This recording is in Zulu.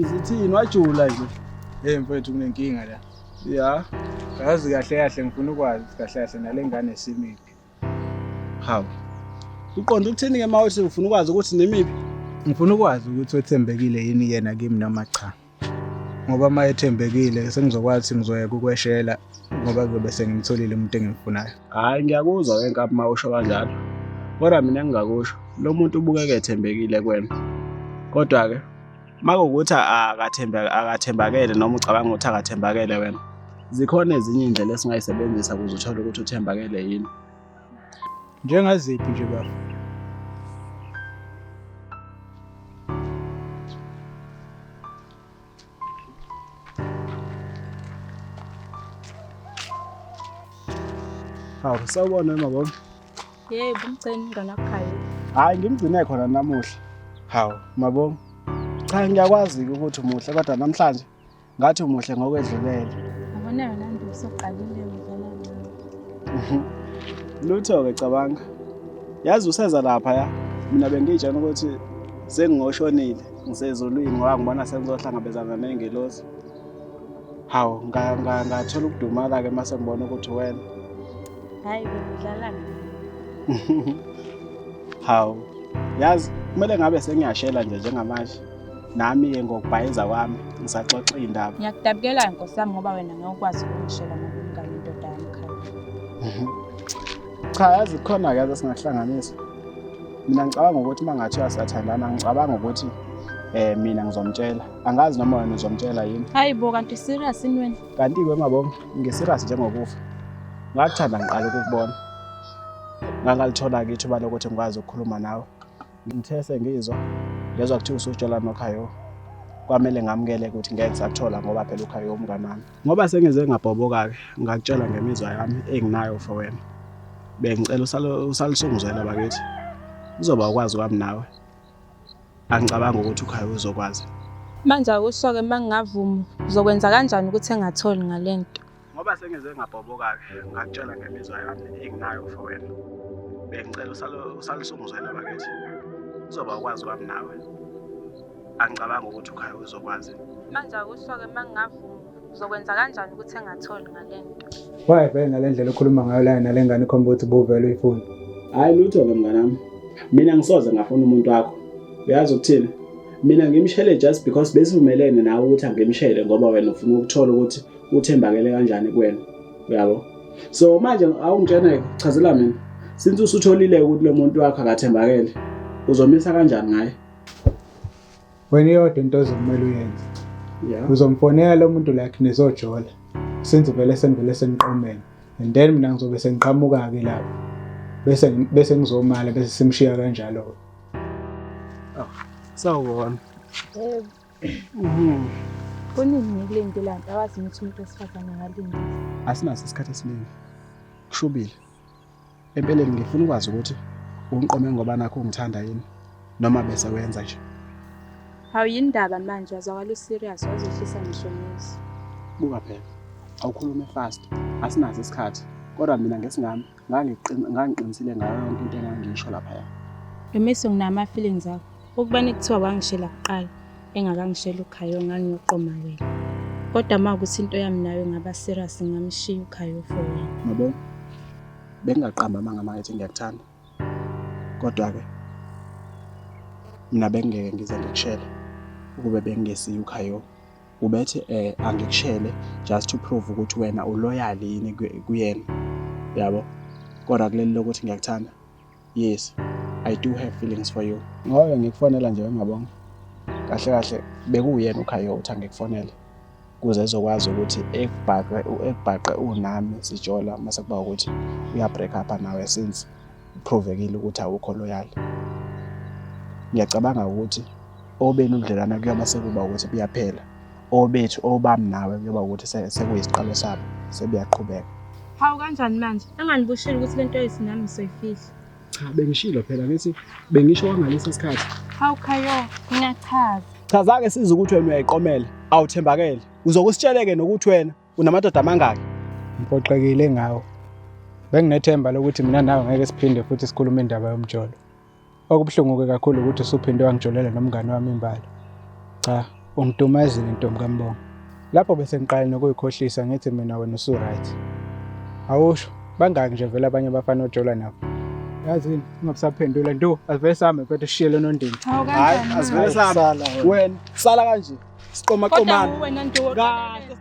Zithini wajula nje. Hey mfethu kunenkinga la. Ya. Yazi kahle kahle ngifuna ukwazi kahle kahle nale ngane simiphi. Hawu. Uqonda ukuthini ke mawuthi ufuna ukwazi ukuthi nemiphi? Ngifuna ukwazi ukuthi wethembekile yini yena kimi noma cha. Ngoba uma ethembekile sengizokwazi ngizoyeka ukweshela ngoba kuzobe sengimtholile umuntu engimfunayo. Hayi ngiyakuzwa ke nkabi uma usho kanjalo. Kodwa mina engingakusho, lo muntu ubukeka ethembekile kuwena. Kodwa ke makuwukuthi akathembakele noma ucabanga ukuthi akathembakele wena, zikhona ezinye iy'ndlela esingayisebenzisa ukuze uthole ukuthi uthembakele yini. Njengaziphi nje bafo? Hawu, sawubona mabonga. Yebo, umgcini umngane wakho Khayo. Hayi ngimgcine khona namuhla. Hawu, mabonga. Cha ngiyakwazi-ke ukuthi umuhle kodwa namhlanje ngathi umuhle ngokwedlulele. Yabona yona nto usuqalile udlala ngayo. Lutho-ke cabanga. Yazi useza lapha ya. Mina bengiyitshela ukuthi sengingoshonile ngisezulwini ngoba ngibona sengizohlangabezana ney'ngelosi. Hawu, ngathola ukudumala-ke uma sengibona ukuthi wena. Hayi bekudlala Hawu, yazi kumele ngabe sengiyashela nje njengamanje. Nami-ke ngokubhayiza kwami ngisaxoxa iy'ndaba. Ngiyakudabukela nkosi yami ngoba wena ngeke ukwazi ukungishela ngoba umngane indoda yami khaya. Cha yazi kukhona-ke yazi esingakuhlanganisa. Mina ngicabanga ukuthi uma ngathiwa siyathandana ngicabanga ukuthi mina ngizomtshela. Angazi noma wena uzomtshela yini. Hayi bo kanti serious yini wena? Kanti-ke mabonga ngiserious njengokufa. Ngakuthanda ngiqala ukukubona. Ngangalithola-ke ithuba lokuthi ngikwazi ukukhuluma nawe. Ngithe sengizwa ngezwa kuthiwa usujola noKhayo. Kwamele ngamukele ukuthi ngeke ngisakuthola ngoba phela uKhayo umngane wami. Ngoba sengize ngabhoboka-ke ngakutshela ngemizwa yami enginayo for wena. Bengicela usalisunguzela bakithi. Kuzoba ukwazi kwami nawe. Angicabanga ukuthi uKhayo uzokwazi. Manje awusho-ke uma ngingavuma uzokwenza kanjani ukuthi engatholi ngale nto? Ngoba sengize ngabhoboka-ke ngakutshela ngemizwa yami enginayo for wena. Bengicela usalisunguzela bakithi. Kuzoba ukwazi kwami nawe. Angicabanga ukuthi uKhayo uzokwazi. Manje awusho-ke uma ngingavuma uzokwenza kanjani ukuthi engatholi ngale nto? Why vele ngale ndlela okhuluma ngayo la nale ngane ikhomba ukuthi ubuvele uyifuna? Hayi lutho-ke mnganami. Mina ngisoze ngafuna umuntu wakho. Uyazi ukuthini? Mina ngimshele just because besivumelene nawe ukuthi angimshele ngoba wena ufuna ukuthola ukuthi uthembakele kanjani kuwena. Uyabo? So manje awungitshene chazela mina. Since usutholile ukuthi lo muntu wakho akathembakele, uzomisa kanjani ngaye? Wena iyodwa into ozokumele uyenze. Yeah. Uzomfonela lo muntu like nizojola. Since vele senivele seniqomene. And then mina ngizobe sengiqhamuka-ke lapho. Bese ngizomala bese simshiya kanjalo. Oh, sawubona. Yebo. Kunini ngikulindile lana awazi ukuthi umuntu wesifazane angalindile. Asinaso isikhathi esiningi. Kushubile. Empeleni ngifuna ukwazi ukuthi ungiqome ngoba nakho ungithanda yini noma bese wenza nje. Hawu yindaba manje wazwakala userious wazehlisa ngisho nezi. Buka phela. Awukhulume fast. Asinaso isikhathi. Kodwa mina ngesingami ngangiqinisile ngayo yonke into engangisho laphaya. Dumiso nginama feelings akho. Ukubani kuthiwa wangishela kuqala engakangishela uKhayo ngangiyoqoma wena. Kodwa uma ukuthi into yami nayo ingaba serious ngingamshiya uKhayo for wena. Mabonga. Bengingaqamba amanga uma ngithi ngiyakuthanda. Kodwa-ke mina bengingeke ngize ngikushele ukube bengingesiye uKhayo. Ubethi angikushele just to prove ukuthi wena uloyal yini kuyena. Yabo? Kodwa kuleli lokuthi ngiyakuthanda. Yes, I do have feelings for you. Ngoba ngikufonela nje wemabonga. Kahle kahle bekuwuyena uKhayo uthi angikufonele ukuze ezokwazi ukuthi ekubhaqe unami sijola mase kuba ukuthi uya break up nawe since provekile ukuthi awukho loyal. Ngiyacabanga ukuthi obenu ubudlelwane kuyoba sekuba ukuthi buyaphela. Obethu obami nawe kuyoba ukuthi sekuyisiqalo sabo sebuyaqhubeka. Hawu kanjani manje? Anganibushile ukuthi lento yethu nami soyifihla. Cha bengishilo phela ngithi bengisho kwangalesa sikhathi. Hawu Khayo, ngiyachaza. Chaza-ke siza ukuthi wena uyayiqomela, awuthembakele. Uzokusitsheleke nokuthi wena unamadoda amangaki? Ngiphoxekile ngawe. Benginethemba lokuthi mina nawe ngeke siphinde futhi sikhulume indaba yomjolo. Okubuhlungu-ke kakhulu ukuthi usuphinde wangijolela nomngane wami imbala. Cha, Ungidumazile ntombi kaMbongo. Lapho bese ngiqala nokuyikhohlisa ngithi mina wena usu-right. Awusho, bangaki nje vele abanye abafana ojola nabo? Yazini, ungabusaphendula nto, asivele sihambe mfethu sishiye lo nondini. Hawu Hayi, kanjani? asivele sihambe. Wena Sala kanje. Siqoma Kodwa qomana. wena nto Kahle.